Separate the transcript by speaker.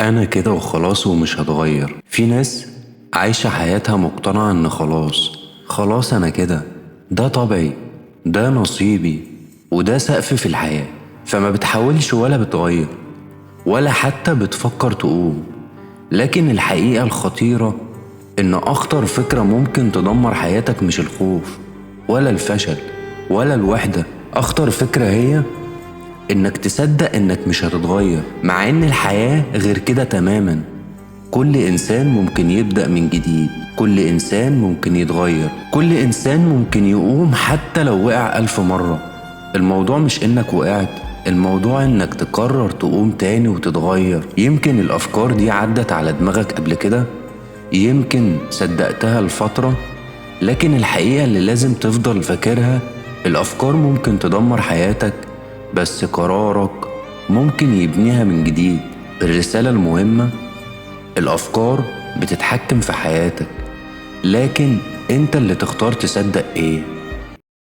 Speaker 1: أنا كده وخلاص ومش هتغير. في ناس عايشة حياتها مقتنعة إن خلاص خلاص أنا كده، ده طبعي، ده نصيبي، وده سقف في الحياة، فما بتحاولش ولا بتغير ولا حتى بتفكر تقوم. لكن الحقيقة الخطيرة إن أخطر فكرة ممكن تدمر حياتك مش الخوف ولا الفشل ولا الوحدة. أخطر فكرة هي إنك تصدق إنك مش هتتغير، مع إن الحياة غير كده تماما. كل إنسان ممكن يبدأ من جديد، كل إنسان ممكن يتغير، كل إنسان ممكن يقوم حتى لو وقع 1000 مرة. الموضوع مش إنك وقعت، الموضوع إنك تقرر تقوم تاني وتتغير. يمكن الأفكار دي عدت على دماغك قبل كده، يمكن صدقتها لفترة، لكن الحقيقة اللي لازم تفضل فاكرها، الأفكار ممكن تدمر حياتك، بس قرارك ممكن يبنيها من جديد. الرسالة المهمة، الأفكار بتتحكم في حياتك، لكن أنت اللي تختار تصدق إيه.